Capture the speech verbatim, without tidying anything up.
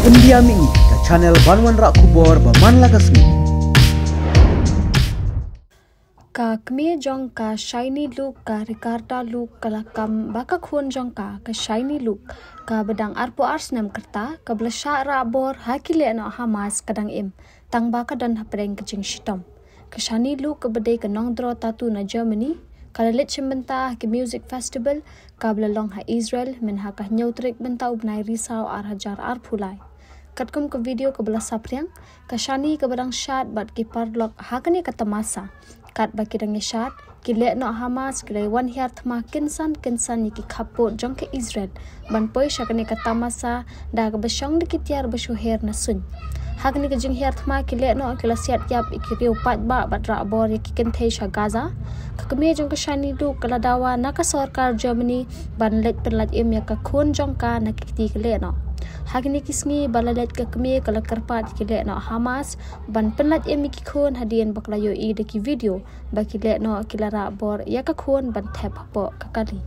India Mini, ka channel ban wanrah khubor ba man la ka sngi. Ka kmie jong ka Shiny Luke, ka Ricarda Luke, ka la kam ba ka khun jong ka, ka Shiny Luke, kaba dang arphew ar snem ka rta, kaba la shah rah bor ha ki lehnoh Hamas ka dang im, tang ba ka don hapdeng ka jingshitom. Ka Shiny Luke, kaba dei ka nongdro tattoo na Germany, ka la leit shim bynta ha ka music festival kaba la long ha Israel mynha ka hynñiew tarik mynta u bnai Risaw ar hajar arphew lai. Katkum ka video kaba la saphriang, ka Shiny kaba dang shad bad ki paralok ha kane ka tamasa. Katba ki dang ïashad, ki lehnoh Hamas ki la wan hiar thma kynsan kynsan ïa ki khappud jong ka Israel ban poi sha kane ka tamasa da kaba shong da ki tiar ba shu her na suiñ. Ha kane ka jinghiar thma, ki lehnoh ki la siat ïap ïa ki riew paidbah bad rah bor ïa ki kynthei sha Gaza. Ka kmie jong ka Shiny Luke ka la dawa na ka sorkar Germany ban leit pynlait im ïa ka khun jong ka na ki kti ki lehnoh. Ha kine ki sngi ba la leit, ka kmie ka la kyrpad ïa ki lehnoh Hamas ban pynlait im ïa ki khun hadien ba ka la ïohi da ki video ba ki lehnoh ki la rah bor ïa ka khun ban thep hapoh ka kali.